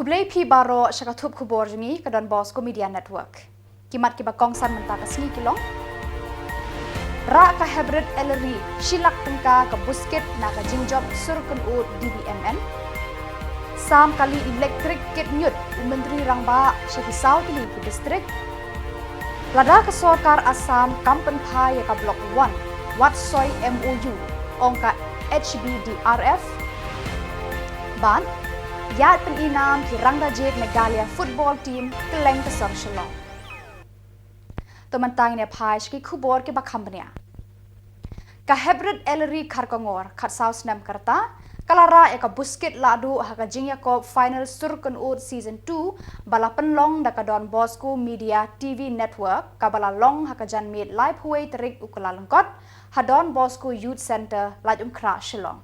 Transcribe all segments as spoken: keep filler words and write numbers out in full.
Khublei phi baroh sha ka thup khubor jong ngi ka Don Bosco Media Network. Ki mat kiba kongsan mynta ka sngi ki long: Rah ka Hebrid Ellery shi lak tyngka ka buskit na ka jingjop sur kynud D B M N. Sam kali elektrik kit ñiut u Myntri Rangbah sha ki saw tylli ki distrik. Lada ka sorkar Assam kam pynphai ïa ka Block One, wat soi M O U, ong ka H B D R F. Bad ïaid pynïaid nam ki rangda jied Meghalaya football team kylleng ka sor Shillong. To mynta ngin ïa phai sha ki khubor kiba kham bniah. Ka Hebrid Ellery Kharkongor, khatsaw snem ka rta, ka la rah ïa ka buskit lahduh ha ka jingïakop final sur kynud season two ba la pynlong da ka Don Bosco Media T V Network kaba la long ha ka janmiet laiphew wei tarik u Kyllalyngkot ha Don Bosco Youth Centre, Laitumkhrah, Shillong.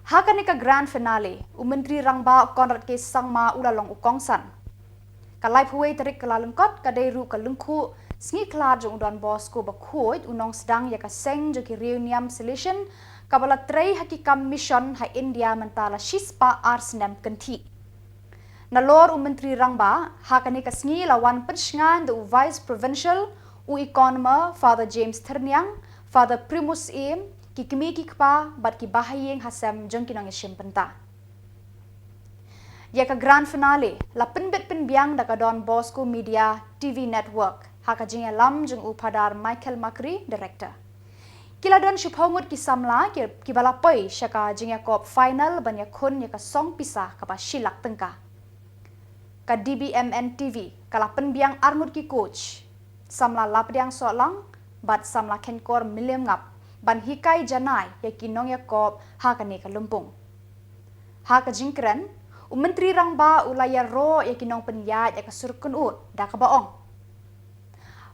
Ha kane ka grand finale, u Myntri Rangbah Conrad K Sangma u la long u kongsan. Ka laiphew wei tarik Kyllalyngkot ka dei ruh ka lyngkhuh sngi khlad jong u Don Bosco Bakhuid, u nongsdang ïa ka seng jong ki riewniam Salesian kaba la trei ha ki kam mission ha India mynta la shispah ar snem kynthih. Nalor u Myntri Rangbah, ha kane ka sngi la wan pynshngaiñ da u Vice Provincial, u Economer Father James Thyrniang, Father Primus Syiem, ki kmie ki kpa bad ki bahaïing hasem jong ki nongïashim bynta. Ïa ka grand finale la pynbit pynbiang da ka Don Bosco Media T V Network ha ka jingïalam jong u Phadar Michael Makri, Director. Ki la don shiphew ngut ki samla ki, kiba la poi sha ka jingïakop final ban ïakhun ïa ka song pisa kaba shi lak tyngka. Ka D B M N T V ka la pynbiang arngut ki coach, samla Lapdiang Sohlang bad samla Khenkor Mylliem Ngap, ban hikai janai ïa ki nongïakop ha kane ka lympung. Ha ka jingkren, u Myntri Rangbah u la ïaroh ïa ki nongpynïaid ïa ka sur kynud da kaba ong: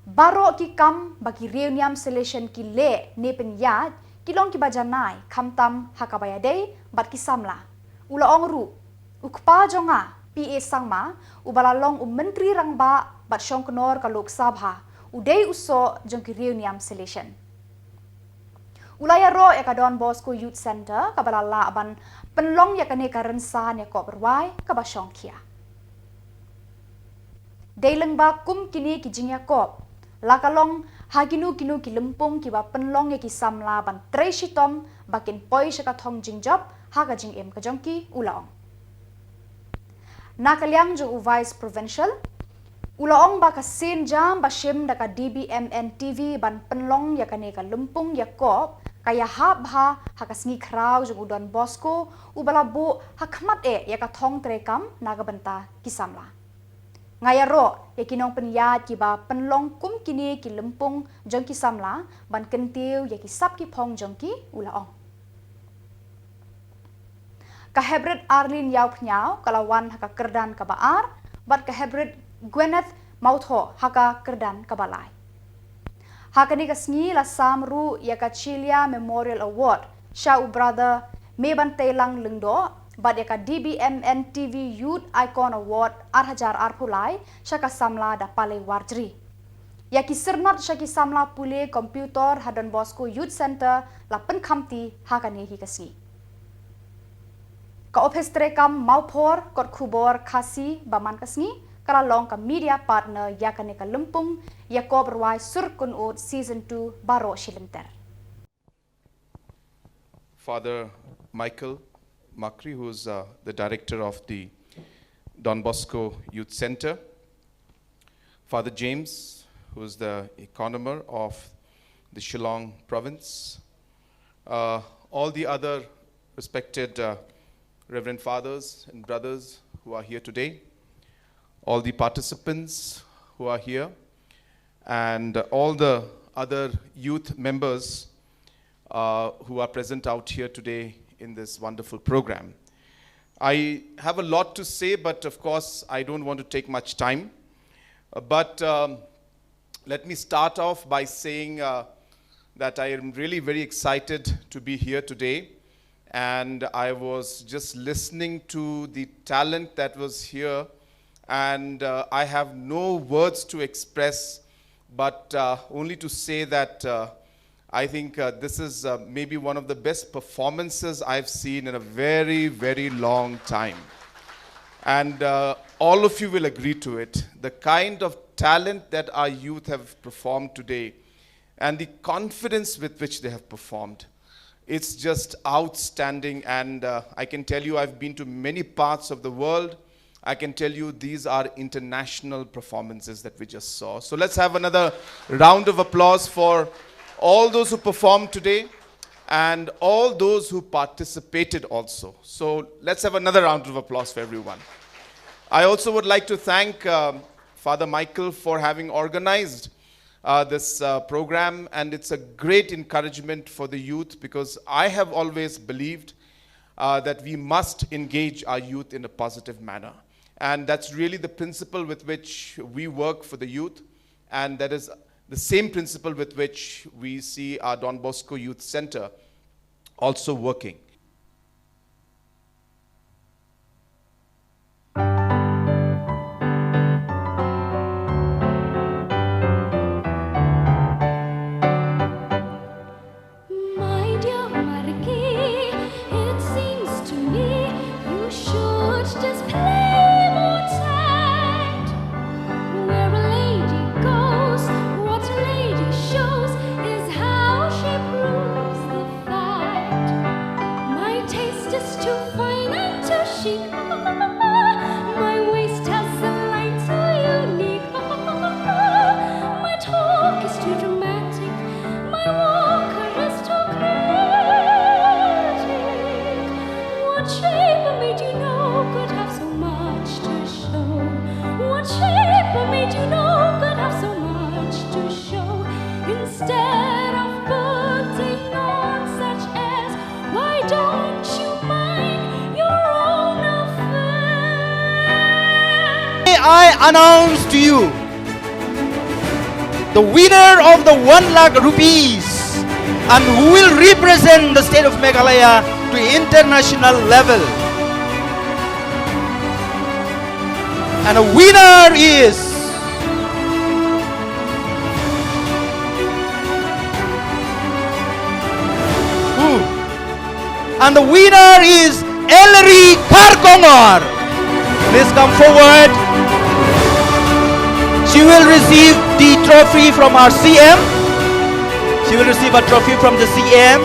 Baroh ki kam ba ki riewniam Salesian ki leh ne pynïaid ki long kiba janai khamtam ha kaba ïadei bad ki samla. U la ong ruh, u kpa jong nga, P A Sangma, uba la long u Myntri Rangbah bad Shongknor ka Lok Sabha, u dei u soh jong ki riewniam Salesian. U la ïaroh ïa ka Don Bosco Youth Centre kaba la lah ban pynlong ïa kane ka rynsan ïakop rwai kaba shongkhia. Dei lyngba kum kine ki jingïakop, la ka long ha kino kino ki lympung kiba pynlong ïa ki samla ban trei shitom ba kin poi sha ka thong jingjop ha ka jingim ka jong ki, u la ong. Na ka liang jong u Vice Provincial, u la ong ba ka sienjam ba shim da ka D B M N T V ban pynlong ïa kane ka lympung ïakop ka ïahap bha ha ka sngi khraw jong u Don Bosco, uba la buh ha khmat eh ïa ka thong treikam na ka bynta ki samla. Nga ïaroh ïa ki nongpynïaid kiba pynlong kum kine ki lympung jong ki samla ban kyntiew ïa ki sap ki phong jong ki, u la ong. Ka Hebrid Arlene Ïawphniaw ka la wan ha ka kyrdan kaba ar, bad ka Hebrid Gwyneth Mawthoh ha ka kyrdan kaba lai. Ha kane ka sngi la sam ruh ïa ka Chilia Memorial Award sha u Brother Mebanteilang Lyngdoh, bad ïa ka D B M N T V Youth Icon Award ar hajar arphew lai sha ka samla Dapalei Warjri. Ïa ki syrnot sha ki samla pule computer ha Don Bosco Youth Centre la pynkhamti ha kane hi ka sngi. Ka ophis treikam Mawphor, kot khubor Khasi ba man ka sngi, ka la long ka media partner ïa kane ka lympung ïakop rwai sur kynud season two baroh shi lynter. Father Michael Makri, who's uh, the director of the Don Bosco Youth Center, Father James, who's the economer of the Shillong province, uh, all the other respected uh, Reverend Fathers and brothers who are here today, all the participants who are here, and all the other youth members uh, who are present out here today in this wonderful program. I have a lot to say, but of course, I don't want to take much time. Uh, but um, let me start off by saying uh, that I am really very excited to be here today. And I was just listening to the talent that was here, and uh, I have no words to express, but uh, only to say that uh, I think uh, this is uh, maybe one of the best performances I've seen in a very, very long time. And uh, all of you will agree to it. The kind of talent that our youth have performed today and the confidence with which they have performed, it's just outstanding. And uh, I can tell you, I've been to many parts of the world. I can tell you, these are international performances that we just saw. So let's have another round of applause for all those who performed today and all those who participated also. So let's have another round of applause for everyone. I also would like to thank um, Father Michael for having organized uh, this uh, program, and it's a great encouragement for the youth, because I have always believed uh, that we must engage our youth in a positive manner. And that's really the principle with which we work for the youth, and that is the same principle with which we see our Don Bosco Youth Center also working. My dear Marquis, it seems to me you should just play more tight. Where a lady goes, what a lady shows is how she proves the fact. My taste is too fine and too chic. My waist has a line too unique. My talk is too dramatic. My walk is too cryptic. What shape made you know could have so much to show? What shape made you know could have so much to show? Instead of putting on such airs, why don't you mind your own affair? I announce to you the winner of the one lakh rupees and who will represent the state of Meghalaya to international level. And a winner is who? And the winner is Ellery Kharkongor. Please come forward. She will receive the trophy from our C M. She will receive a trophy from the C M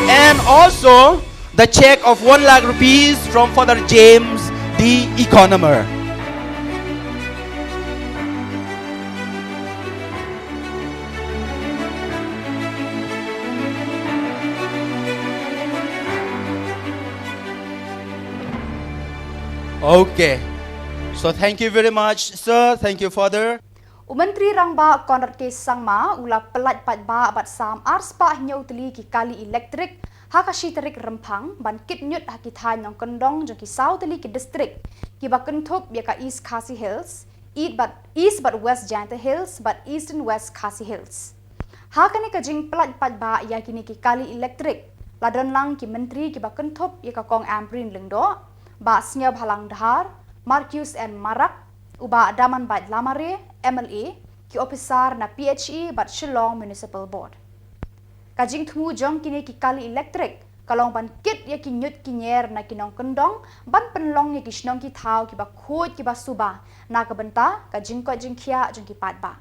and also the check of one lakh rupees from Father James, the economer. Okay. So thank you very much, sir. Thank you, Father. U Myntri Rangbah Conrad K Sangma u la pyllait paidbah bad sam arspah hynñiew tylli ki kali elektrik ha ka shi tarik Rymphang ban kit ñiut ha ki thaiñ nongkyndong jong ki saw tylli ki distrik kiba kynthup ïa ka East Khasi Hills, East bad, East bad West Jaintia Hills bad East and West Khasi Hills. Ha kane ka jingpyllait paidbah ïa kine ki kali elektrik la don lang ki myntri kiba kynthup ïa ka Kong Ampareen Lyngdoh, Bah Sniawbhalang Dhar, Marcuise N Marak, u Bah Damanbait Lamare, M L A, ki ophisar na P H E bad Shillong Municipal Board. Ka jingthmu jong kine ki kali elektrik ka long ban kit ïa ki ñiut ki ñier na ki nongkyndong ban pynlong ïa ki shnong ki thaw kiba khuid kiba suba na ka bynta ka jingkoit jingkhiah jong ki paidbah.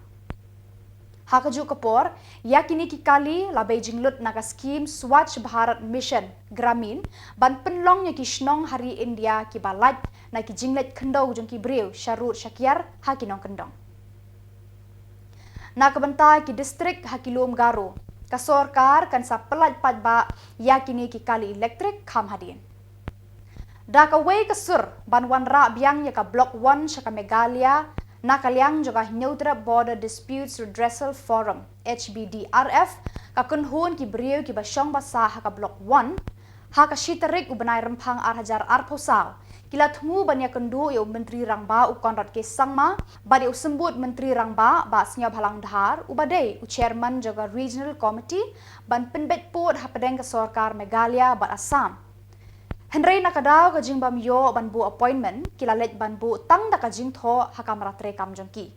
Ha kajuh ka por, ïa kine ki kali la bei jinglut na ka skhim Swachh Bharat Mission Gramin ban pynlong ïa ki shnong ha ri India kiba lait na ki jingleit khyndew jong ki briew sharud shakiar ha ki nongkyndong. Na ka bynta ki distrik ha ki lum Garo, ka sorkar kan sa pyllait paidbah ïa kine ki kali elektrik kham hadien. Da kawei ka sur ban wanrah biang ïa ka Block One sha ka Meghalaya, na ka liang jong ka Hynñiewtrep Border Disputes Redressal Forum, H B D R F, ka kynhun ki briew kiba shong ba sah ha ka Block One, ha ka shi tarik u bnai Rymphang ar hajar arphew saw, ki la thmu ban ïakynduh ïa u Myntri Rangbah u Conrad K Sangma bad ïa u Symbud Myntri Rangbah Bah Sniawbhalang Dhar uba dei u Chairman jong ka Regional Committee ban pynbeit pud hapdeng ka sorkar Meghalaya bad Assam. Hynrei na ka daw ka jingbym ïoh ban buh appointment, ki la leit ban buh tang da ka jingthoh ha kamra treikam jong ki.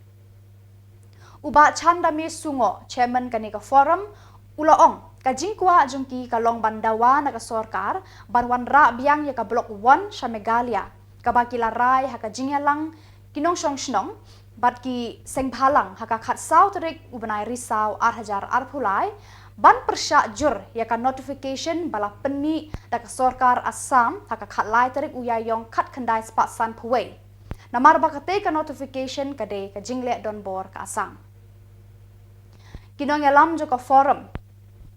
U Bah Chandame Sungoh, Chairman kane ka forum, u la ong ka jingkwah jong ki ka long ban dawa na ka sorkar ban wanrah biang ïa ka Block One sha Meghalaya, kaba ki la rai ha ka jingïalang ki nongshong shnong bad ki seng bhalang ha ka khatsaw tarik u bnai Risaw ar hajar arphew lai ban pyrshah jur ïa ka notification ba la pynmih da ka sorkar Assam ha ka khatlai tarik u Ïaïong khatkhyndai spah sanphew wei. Namar ba katei ka notification ka dei ka jingleh donbor ka Assam. Ki nongïalam jong ka forum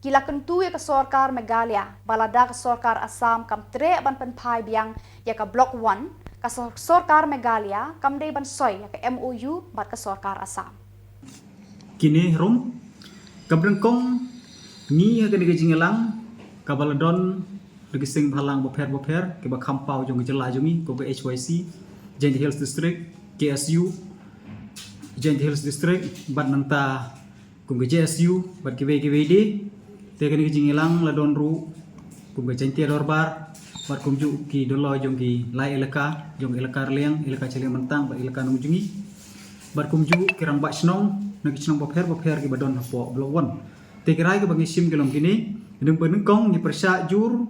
ki la kyntu ïa ka sorkar Meghalaya ba lada ka sorkar Assam kam treh ban pynphai biang ïa ka Block One, ka sor-, sorkar Meghalaya kam dei ban soi ïa ka M O U bad ka sorkar Assam. Kine rum ka bnengkong ngi ha kane ka jingïalang kaba la don da ki seng bhalang bapher bapher kiba kham paw jong ka jylla jong ngi, kum ka H Y C Jaintia Hills District, K S U Jaintia Hills District, bad nangta kum ka J S U bad kiwei kiwei de. Te kane ka jingïalang la don ruh kum ka Jaintia Dorbar bad kumjuh ki dolloi jong ki lai elaka, jong elaka Raliang, elaka Chilliang Myntang bad elaka Nongjngi, bad kumjuh ki rangbah shnong na ki shnong bapher bapher kiba don hapoh Block One. Te ki rai kiba ngi shim ki long kine, ngi bnengkong ngi pyrshah jur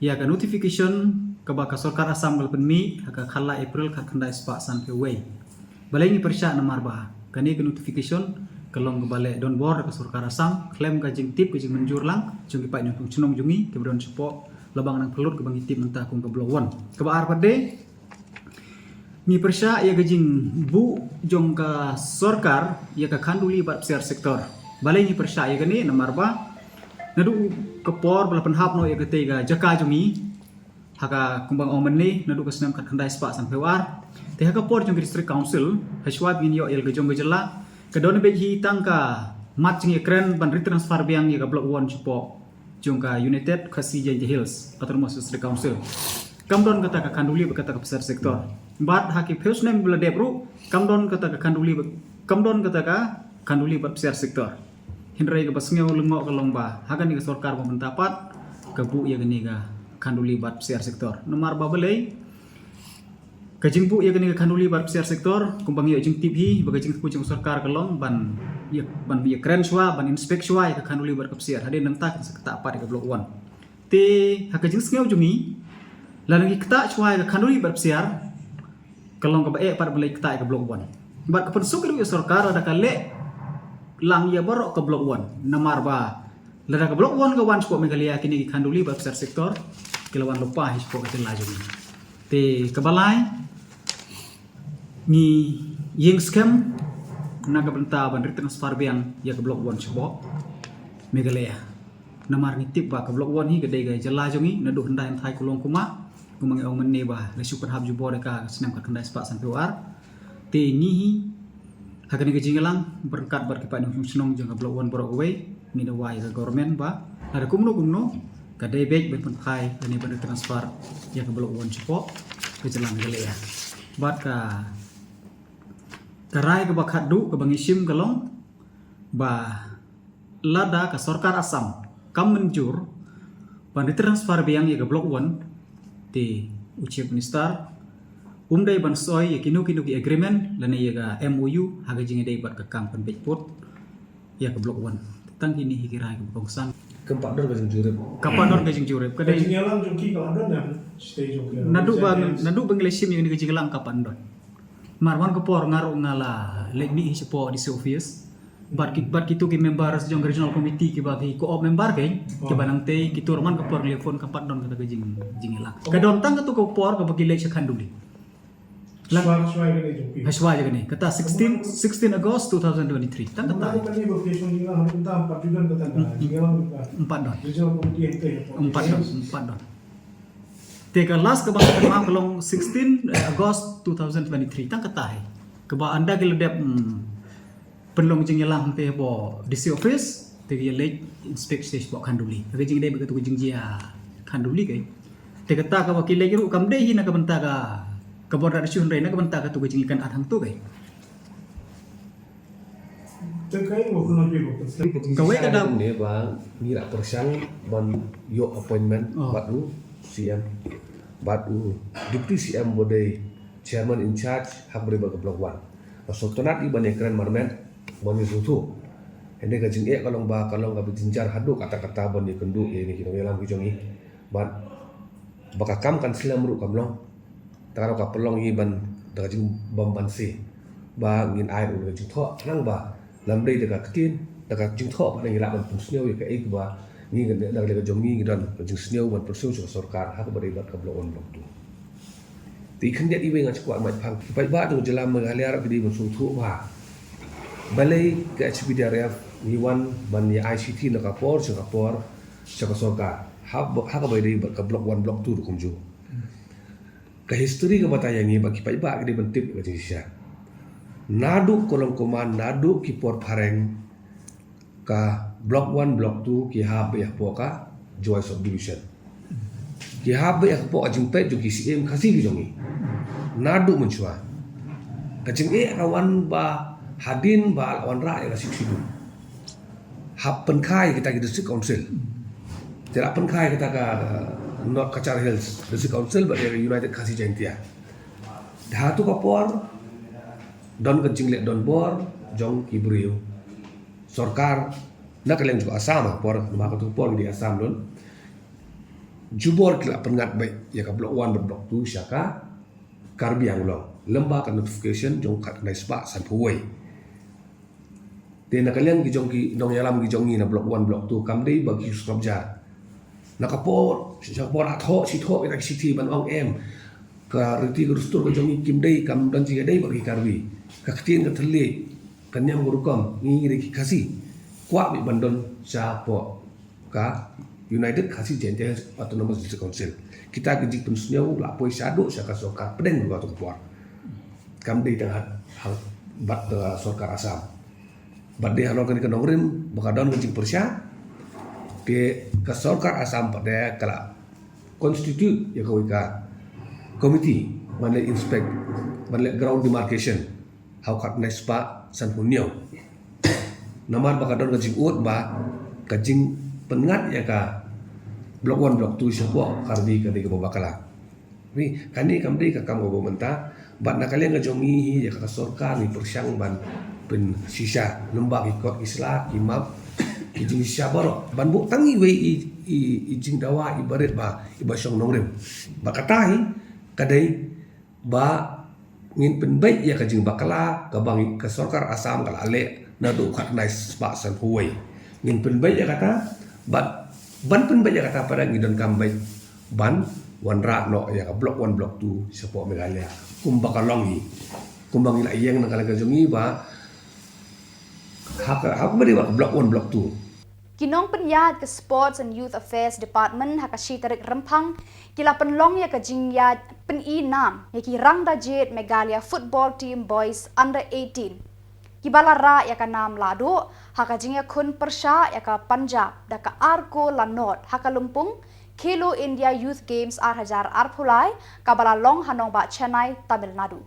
ïa ka notification kaba ka sorkar Assam ka la pynmih ha ka khatlai April khatkhyndai spah sanphew wei. Balei ngi pyrshah? Namar ba kane ka notification ka long kaba leh donbor da ka sorkar Assam khlem ka jingtip ka jingmynjur lang jong ki paid nongshong shnong jong ngi kiba don shapoh la bang nang pynlut kaba ngi tip mynta kum ka Block One. Kaba ar pat de, ngi pyrshah ïa ka jingbuh jong ka sorkar ïa ka Khanduli bad Psiar sector. Balei ngi pyrshah ïa kane? Namar ba naduh ka por ba la pynhap noh ïa katei ka jaka jong ngi ha ka, kumba nga ong mynne, naduh ka snem khatkhyndai spah sanphew ar. Te ha ka por jong ka District Council, ha shuwa ba ngin ïoh ïa la ka jong ka jylla, ka don beit hi tang ka mat jingïakren ban retransfer biang ïa ka Block One shapoh jong ka United Khasi Jaintia Hills Autonomous District Council. Kam don kata ka Khanduli bad kata ka Psiar sector. Bad ha ki phew snem ba la dep ruh kam don kata ka Khanduli bad, kam don kata ka Khanduli bad Psiar sector. Hynrei kaba sngew lyngngoh ka long ba ha kane ka sorkar ba mynta pat ka buh ïa kane ka Khanduli bad Psiar sector. Namar ba balei ka jingbuh ïa kane ka Khanduli bad Psiar sector, kumba ngi ïoh jingtip hi ba ka jingthmu jong ka sorkar ka long ban ïa, ban ïakren shuwa, ban inspect shuwa ïa ka Khanduli bad ka Psiar. Hadien nangta kin sa ktah pat ïa ka Block One. Te ha ka jingsngew jong ngi, lada ngi ktah shuwa ïa ka Khanduli bad Psiar, ka long kaba eh pat ban leit ktah ïa ka Block One. Bad ka pynsuk ruh ïa sorkar lada ka leh lang ïa baroh ka Block One. Namar ba lada ka Block One ka wan shapoh Meghalaya, kine ki Khanduli bad Psiar sector ki la wan lypa hi shapoh ka jylla jong ngi. Te kaba lai, ngi ïeng skhem na ka bynta ban retransfer biang ïa ka Block One shapoh Meghalaya. Namar ngi tip ba ka Block One hi ka dei ka jylla jong ngi naduh hyndai hynthai kulong kumba, kumba ngi ong mynne ba la shu pynhap jubor ïa ka ha ka snem khatkhyndai spah sanphew ar. Te ngi hi ha kane ka jingïalang ryngkat bad ki paid nongshong shnong jong ka Block One baroh kawei, ngi dawa ïa ka government ba lada kumno kumno ka dei beit ban pynphai lane ban retransfer ïa ka Block One shapoh ka jylla Meghalaya. Bad ka, ka rai kaba khatduh kaba ngi shim ka long ba lada ka sorkar Assam kam mynjur ban retransfer biang ïa ka Block One, te u Chief Minister um dei ban soi ïa kino kino ki agreement lane ïa ka M O U ha ka jingïadei bad ka kam pynbeit pud ïa ka Block One. Tang kine hi ki rai kaba kongsan. Kam pat don ka jingjurip. Kam pat don ka jingjurip. Ka dei jingïalang jong ki ka la don ïa stage jong ki. Naduh ba, naduh ba ngi la shim ïa kane ka jingïalang kam pat don. Mar wan ka por nga ruh nga la leit mih hi shapoh D C office. Bad ki, bad kito ki members jong ka regional committee kiba ki co-op member kein, kiba nangtei kito ruh man ka por ngi la phone kam pat don kata ka jing, jingïalang. Ka don tang kato ka por kaba ki leit sha Khanduli. Lang. Shuwa, shuwa ïa kane jong phi. Ha shuwa ïa kane. Kata sixteen, sixteen August two thousand twenty-three. Tang kata. Ym pat don. Ym pat don, ym pat don. Te ka last kaba nga kynmaw ka long sixteen, eh, August two thousand twenty-three. Tang kata hi. Kaba ynda ki la dep, hmm, pynlong jingïalang hangtei hapoh D C office, te ki ïa leit inspect stage hapoh Khanduli. Ka jingdei bad kato ka jingjia Khanduli kein. Te kata kaba ki leit ruh kam dei hi na ka bynta ka, ka border issue, hynrei na ka bynta kato ka jingïakynad hangto kein. Kawei ka dei ne ba ngi la pyrshang ban ïoh appointment bad u C M, bad u Deputy C M ba dei chairman in charge ha ka bynta ka Block One. Ba sngewtynnat i ban ïakren marmet ban ïathuh. Hynrei ka jingeh ka long ba ka long kaba jynjar haduh katta katta ban ïakynduh ïa kine ki nongïalam ki jong ngi. Bad ba ka kam kan slem ruh kam long. Tang ka pynlong hi ban da ka jingbym banse ba ngin ai ruh da ka jingthoh, khnang ba lymda ka ktien da ka jingthoh ba ngin lah ban pynsngew ïa kaei kaba ngi, da ka jong ngi ngi don ka jingsngew ban pynsngew sha ka sorkar ha kaba dei bad ka Block One, Block Two. Te khyndiat iwei nga sngewkwah ban phang, ki paidbah jong ka jylla Meghalaya ruh ki dei ban sngewthuh ba balei ka H P D R F ngi wan ban ïa I C T na ka por sha ka por sha ka sorkar ha, ha kaba dei bad ka Block One, Block Two ruh kumjuh. Ka history ka batai ïa ngi ba ki paidbah ki dei ban tip ka jingshisha. Naduh ka long kumne, naduh ki por phareng, ka Block One, Block Two ki hap beit hapoh ka Jowai Subdivision. Ki hap beit hapoh ka jingpeit jong ki Syiem Khasi ki jong ngi. Naduh mynshuwa. Ka jingeh ka wan ba hadien ba la wanrah ïa ka Sixth Schedule, hap pynkha ïa kita ki District Council. Te la pynkha ïa kita ka, uh, North Cachar Hills District Council bad ïa ka United Khasi Jaintia. Te ha tu ka por don ka jingleh donbor jong ki briew. Sorkar na ka liang jong ka Assam ha ka por, namar ka tu ka por ki dei Assam don. Jubor ki la pynngat beit ïa ka Block One bad Block Two sha ka Karbi Anglong lem bad ka notification jong ka khyndai spah sanphew wei. Te na ka liang ki jong ki nongïalam ki jong ngi na Block One, Block Two, kam dei ba ki sngap jar. Na ka por, sha ka por la thoh shi thoh kita ki shithi ban ong em, ka riti ka dustur ka jong ngi kim dei, kam don jingïadei bad ki Karbi. Ka ktien ka thylliej, ka niam ka rukom, ngi ngi dei ki Khasi. Kwah beit ban don shapoh ka United Khasi Jaintia Hills Autonomous District Council. Kita ki jingpynsngew la poi shaduh sha ka sorkar pdeng ruh ha tu ka por. Kam dei tang ha, ha bad ka sorkar Assam. Bad dei halor kane ka nongrim ba ka don ka jingpyrshah, te ka sorkar Assam pat de ka la constitute ïa kawei ka committee ban leh inspect, ban leh ground demarcation ha u khyndai spah sanphew hynñiew. Namar ba ka don ka jingud ba ka jingpynngat ïa ka Block One, Block Two shapoh Karbi ka dei kaba bakla. Ri, kane kam dei ka kam kaba mynta, bad na ka liang ka jong ngi hi ïa ka sorkar ngi pyrshang ban pynshisha, lem bad ki kot ki sla, ki map, ki jingshisha baroh. Ban buh tang iwei i, i, i jingdawa iba rit ba, iba shong nongrim. Bad kata hi ka dei ba ngin pynbeit ïa ka jingbakla kaba ngi, ka sorkar Assam ka la leh naduh khyndai spah sanphew wei. Ngin pynbeit ïa kata, bad ban pynbeit ïa kata pat ngi donkam beit ban wanrah noh ïa ka Block One, Block Two shapoh Meghalaya kumba ka long hi. Kumba ngi la ïeng na ka liang ka jong ngi ba ha ka, ha kaba dei ba ka Block One, Block Two. Ki nongpynïaid ka Sports and Youth Affairs Department ha ka shi tarik Rymphang ki la pynlong ïa ka jingïaid pyni nam ïa ki Rangda Jied Meghalaya Football Team Boys Under eighteen, kiba la rah ïa ka nam lahduh ha ka jingïakhun pyrshah ïa ka Punjab da ka ar kol la nod ha ka lympung Khelo India Youth Games ar hajar arphew lai, kaba la long ha nongbah Chennai, Tamil Nadu.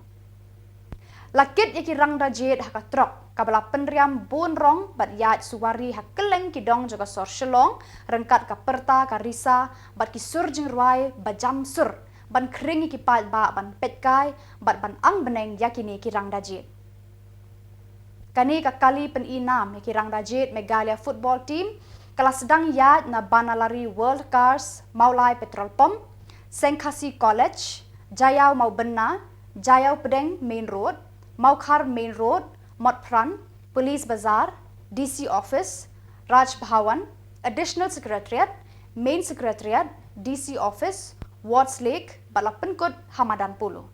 La kit ïa ki Rangda Jied ha ka trok kaba la pynriam bun rong bad ïaid suwari ha kylleng ki dong jong ka sor Shillong, ryngkat ka pyrta ka risa bad ki sur jingrwai ba jam sur, ban khring ïa ki paidbah ban peitkai bad ban ang bneng ïa kine ki Rangda Jied. Kane ka kali pyni nam ïa ki Rangda Jied Meghalaya Football Team ka la sdang ïaid na Banalari World Cars, Mawlai Petrol Pump, Seng Khasi College, Jaïaw Mawbynna, Jaïaw Pdeng Main Road, Mawkhar Main Road, Motphran, Police Bazar, D C Office, Raj Bhawan, Additional Secretariat, Main Secretariat, D C Office, Wards Lake, bad la pynkut ha madan polo.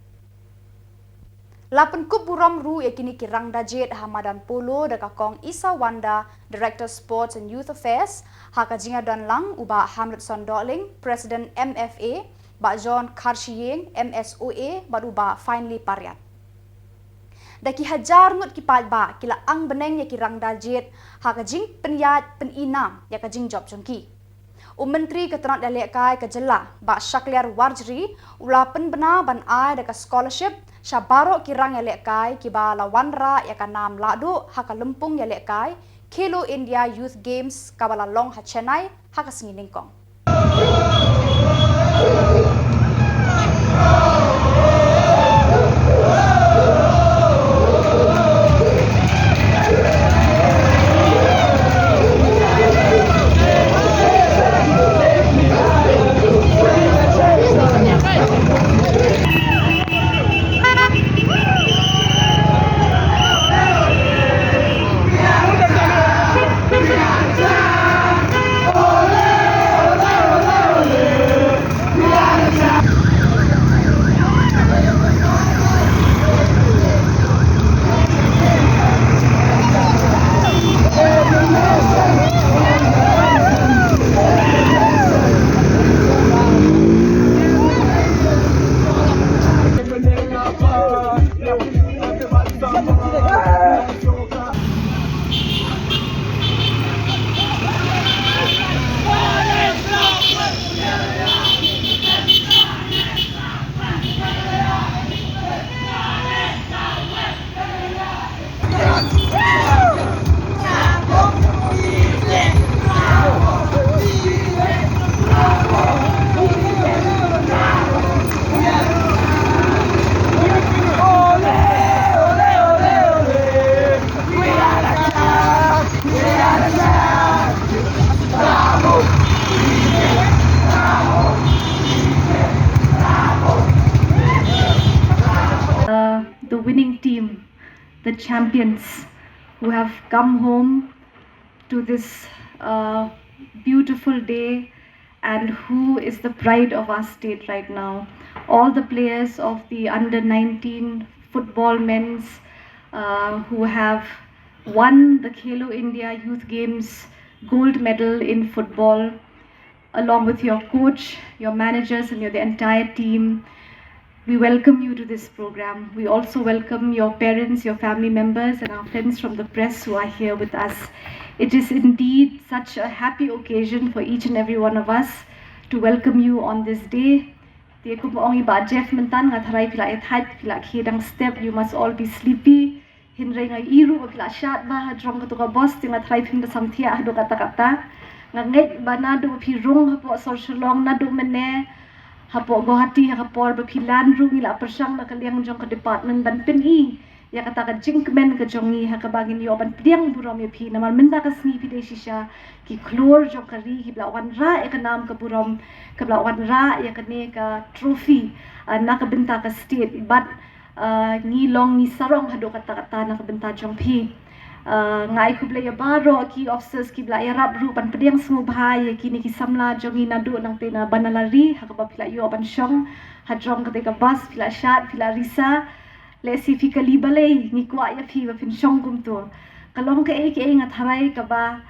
La pynkup burom ruh ïa kine ki Rangda Jied ha madan polo da ka Kong Isawanda, Director Sports and Youth Affairs, ha ka jingïadonlang u Bah Hamletson Dohling, President M F A, Bah John Kharshiing, M S O A, bad u Bah Finely Pariat. Da ki hajar ngut ki paidbah ki la ang bneng ïa ki Rangda Jied ha ka jingpynïaid pyni nam ïa ka jingjop jong ki. U Myntri ka tnad ïalehkai ka jylla, Bah Shakliar Warjri, u la pynbna ban ai da ka scholarship sha baroh ki rang ïalehkai kiba la wanrah ïa ka nam lahduh ha ka lympung ïalehkai Khelo India Youth Games kaba la long ha Chennai ha ka sngi nyngkong. the champions who have come home to this uh, beautiful day and who is the pride of our state right now. All the players of the under nineteen football men's uh, who have won the Khelo India Youth Games gold medal in football, along with your coach, your managers, and your, the entire team. We welcome you to this program. We also welcome your parents, your family members, and our friends from the press who are here with us. It is indeed such a happy occasion for each and every one of us to welcome you on this day. Te kumba ong i Bah Jeff myntan, nga tharai phi la ïa thait, phi la khie dang step, you must all be sleepy. Hynrei nga ïohi ruh ba phi la shad bha hajrong kato ka bos, te nga tharai phim da samthiah haduh katta-katta. Nga ngeit ba naduh ba phi rung hapoh sor Shillong, naduh mynne hapoh Guwahati, ha ka por ba phi land ruh ngi la pyrshang na ka liang jong ka department ban pyni ïa kata ka jingkmen ka jong ngi, ha kaba ngin ïoh ban pdiang burom ïa phi. Namar mynta ka sngi phi dei shisha ki khlur jong ka ri kiba la wanrah ïa ka nam ka burom, kiba la wanrah ïa kane ka trophy, ah, na ka bynta ka state. Bad ah, ngi long ngi sarong haduh katta-katta na ka bynta jong phi. Ah, nga ai khublei ïa baroh ki officers kiba la ïarap ruh ban pdiang sngewbha ïa kine ki samla jong ngi naduh nangtei na Banalari, ha kaba phi la ïoh ban shong hajrong katei ka bos, phi la shad, phi la risa. Lehse phi kali balei ngi kwah ïa phi ba phin shong kumto. Ka long kaei kaei nga tharai kaba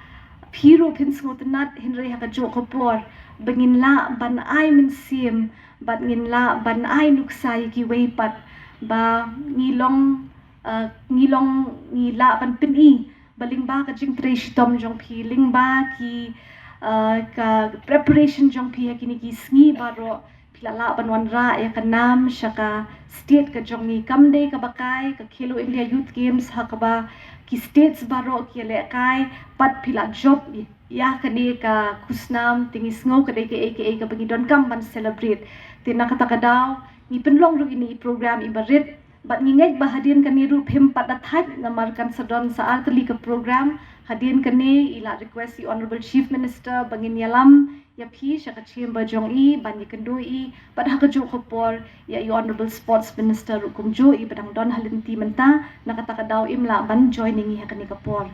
phi ruh phin sngewtynnat, hynrei ha kajuh ka por ba ngin lah ban ai mynsiem bad ngin lah ban ai nuksa ïa kiwei pat ba ngi long, ah, ngi long, ngi lah ban pyni ba lyngba ka jingtrei shitom jong phi, lyngba ki, ah, ka preparation jong phi ha kine ki sngi baroh, phi la lah ban wanrah ïa ka nam sha ka state ka jong ngi. Kam dei kaba kai ka Khelo India Youth Games ha kaba ki states baroh ki ïalehkai, pat phi la jop ïa kane ka khusnam, te ngi sngew ka dei kaei kaei kaba ngi donkam ban celebrate. Te na kata ka daw ngi pynlong ruh ine i program iba rit, bad ngi ngeit ba hadien kane ruh phim pat da thait, namar kan sa don sa artylli ka program. Hadien kane i la request i Honourable Chief Minister ba ngin ïalam ïa phi sha ka chamber jong i ban ïakynduh ïa i, bad ha kajuh ka por ïa i Honourable Sports Minister ruh kumjuh, iba dang don ha lynti mynta. Na kata ka daw im lah ban join ïa ngi ha kane ka por.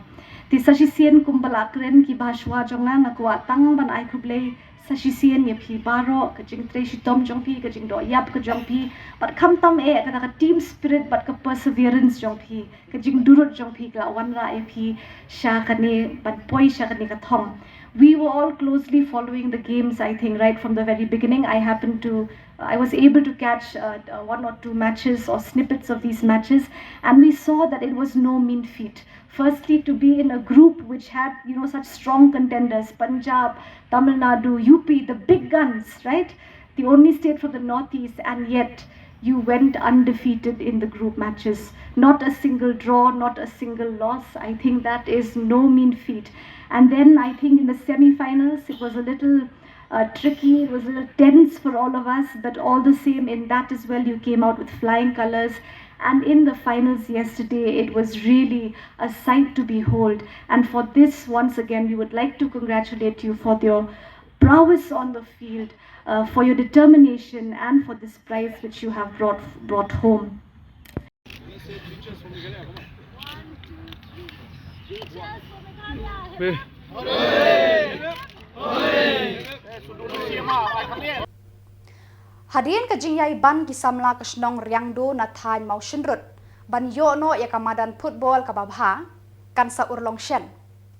Te sa shisien kumba la kren kiba shuwa jong nga, nga kwah tang ban ai khublei sa shisien ïa phi baroh, ka jingtrei shitom jong phi, ka jingdoh ïap ka jong phi, bad khamtam eh kata ka team spirit bad ka perseverance jong phi, ka jingdurut jong phi ka la wanrah ïa phi sha kane ban poi sha kane ka thong. We were all closely following the games, I think, right from the very beginning. I happened to, I was able to catch uh, uh, one or two matches or snippets of these matches, and we saw that it was no mean feat. Firstly, to be in a group which had, you know, such strong contenders, Punjab, Tamil Nadu, U P, the big guns, right? The only state from the Northeast, and yet you went undefeated in the group matches. Not a single draw, not a single loss. I think that is no mean feat. And then I think in the semi-finals, it was a little uh, tricky, it was a little tense for all of us, but all the same, in that as well, you came out with flying colors. And in the finals yesterday, it was really a sight to behold. And for this, once again, we would like to congratulate you for your prowess on the field, uh, for your determination, and for this prize which you have brought, brought home. Hadien ka jingïaibang ki samla ka shnong Riangdo na thaiñ Mawshynrut ban ïoh noh ïa ka madan football kaba bha, kan sa urlong shen.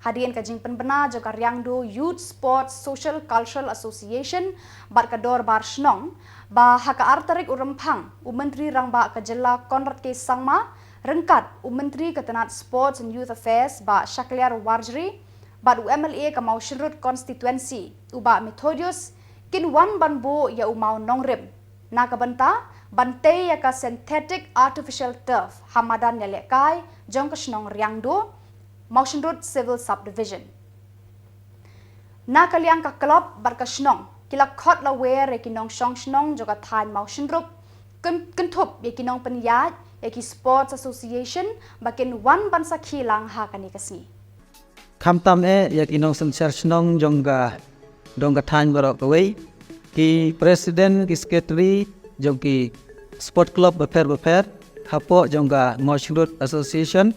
Hadien ka jingpynbna jong ka Riangdo Youth Sports Social Cultural Association bad ka Dorbar Shnong, ba ha ka ar tarik u Rymphang, u Myntri Rangbah ka Jylla Conrad K Sangma, ryngkat u Myntri ka tnat Sports and Youth Affairs Bah Shakliar Warjri, bad u M L A ka Mawshynrut Constituency, u Bah Methodius, kin wan ban buh ïa u maw nongrim na ka bynta ban tei ïa ka synthetic artificial turf ha madan ïalehkai jong ka shnong Riangdo, Mawshynrut Civil Subdivision. Na ka liang ka club bad ka shnong ki la khot la wer ïa ki nongshong shnong jong ka thaiñ Mawshynrut, kyn-, kynthup ïa ki nongpynïaid ïa ki Sports Association ba kin wan ban sakhi lang ha kane ka sngi. Khamtam eh ïa ki nongsynshar shnong jong ka, jong ka thaiñ baroh kawei, ki president, ki secretary jong ki sport club bapher bapher, hapoh jong ka Mawshynrut Association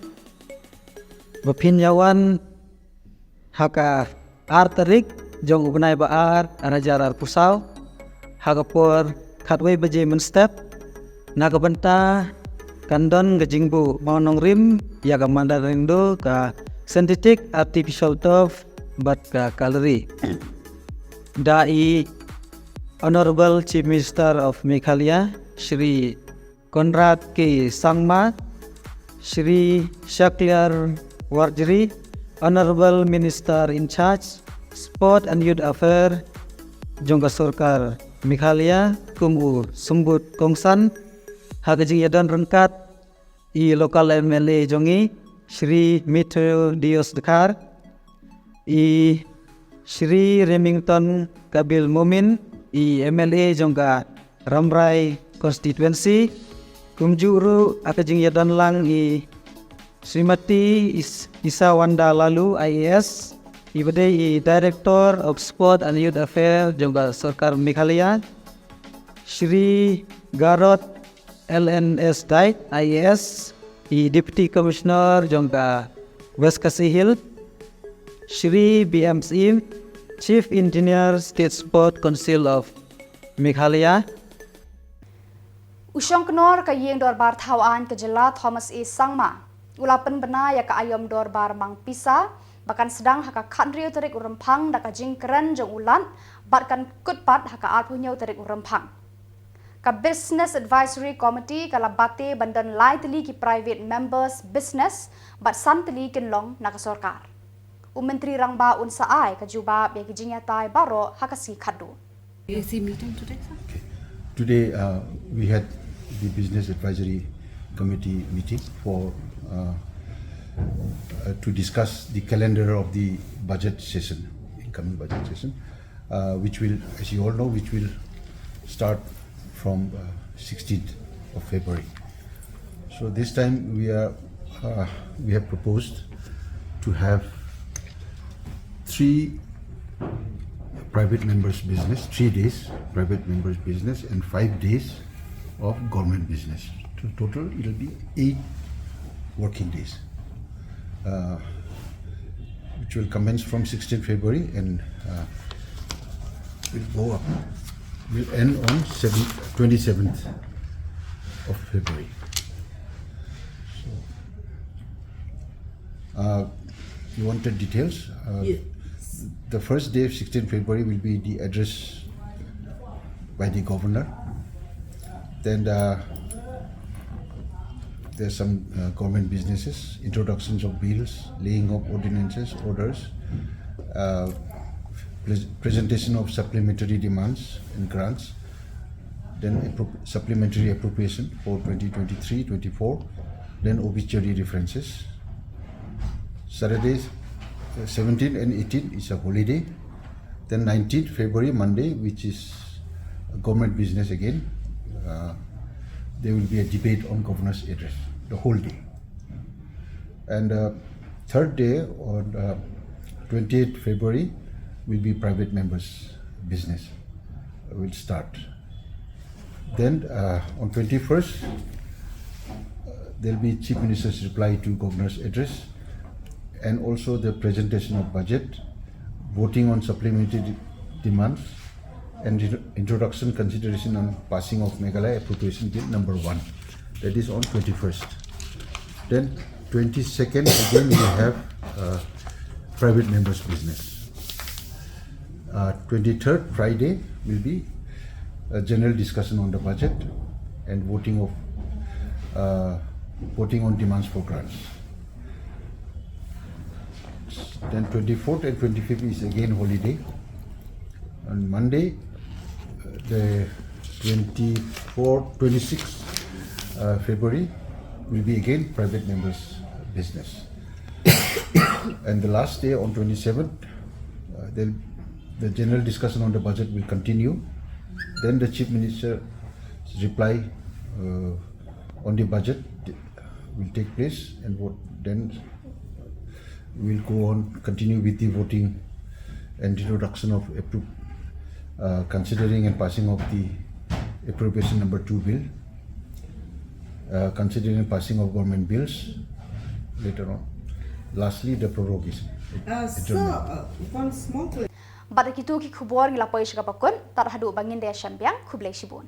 ba phin ïa wan ha ka ar tarik jong u bnai ba ar, ar hajar arphew saw, ha ka por khatwei baje mynstep. Na ka bynta kan don ka jingbuh mawnongrim ïa ka Mother Indu, ka synthetic artificial turf bad ka gallery. Da i Honorable Chief Minister of Meghalaya, Shri Conrad K Sangma, Shri Shakliar Warjri, Honorable Minister in charge, Sport and Youth Affairs, jong ka sorkar Meghalaya, kum u symbud kongsan, ha ka jingïadon ryngkat i local M L A jong i, Shri Methodius Dkhar, i Shri Remington Kabil Momin, i M L A jong ka Rambrai constituency, kumjuh ruh ha ka jingïadon lang i Srimati Is-, Isawanda Laloo, I A S, i ba dei i Director of Sport and Youth Affairs jong ka sorkar Meghalaya, Shri Garod L N S Dait, I A S, i Deputy Commissioner jong ka West Khasi Hills, Shri B M Syiem, Chief Engineer, State Sport Council of Meghalaya. U Shongknor ka Ïing Dorbar Thaw Aiñ ka Jylla, Thomas A Sangma, u la pynbna ïa ka aïom dorbar mang pisa ba kan sdang ha ka khathynriew tarik u Rymphang da ka jingkren jong u Lat bad kan kut pat ha ka arphew hynñiew tarik u Rymphang. Ka Business Advisory Committee ka la bate ban don lai tylli ki private members business bad san tylli kin long na ka sorkar. U Myntri Rangbah un sa ai ka jubab ïa ki jingïatai baroh ha ka sngi Khatduh. A C meeting today, sir? Okay. Today, uh, we had the Business Advisory Committee meeting for, uh, uh, to discuss the calendar of the budget session, incoming budget session, uh, which will, as you all know, which will start from, uh, sixteenth of February. So this time we are, uh, we have proposed to have three private members business, three days private members business and five days of government business. To total, it'll be eight working days, uh, which will commence from sixteenth February and, uh, will go up, will end on seventh, twenty-seventh of February. So, uh, you wanted details? Uh, Yes. The first day of sixteenth February will be the address by the governor. Then, uh, there's some, uh, government businesses, introductions of bills, laying of ordinances, orders, uh, pres- presentation of supplementary demands and grants, then appro- supplementary appropriation for twenty twenty-three twenty-four, then obituary references. Saturdays, uh, seventeen and eighteen is a holiday. Then nineteenth February, Monday, which is government business again, uh, there will be a debate on governor's address, the whole day. And, uh, third day, on, uh, twenty-eighth February, will be private members' business, uh, will start. Then, uh, on twenty-first, uh, there'll be Chief Minister's reply to governor's address and also the presentation of budget, voting on supplementary de- demands, and intro- introduction, consideration and passing of Meghalaya Appropriation Bill number one. That is on twenty-first. Then twenty-second, again we have, uh, private members' business. Uh, twenty-third, Friday, will be a general discussion on the budget and voting of, uh, voting on demands for grants. Then twenty-fourth and twenty-fifth is again holiday. On Monday, uh, the twenty-fourth, twenty-sixth, uh, February, will be again private members' business. And the last day, on twenty-seventh, uh, the, the general discussion on the budget will continue. Then the Chief Minister's reply, uh, on the budget will take place, and what then we'll go on, continue with the voting and introduction of appro- uh, considering and passing of the appropriation number two bill. Uh, considering passing of government bills later on. Lastly, the prorogation. Uh, sir, Adjournment. Uh, one small question. Bad da kito ki khubor ngi la poi sha kaba kut, tad haduh ba ngin da ïashem biang, khublei shibun.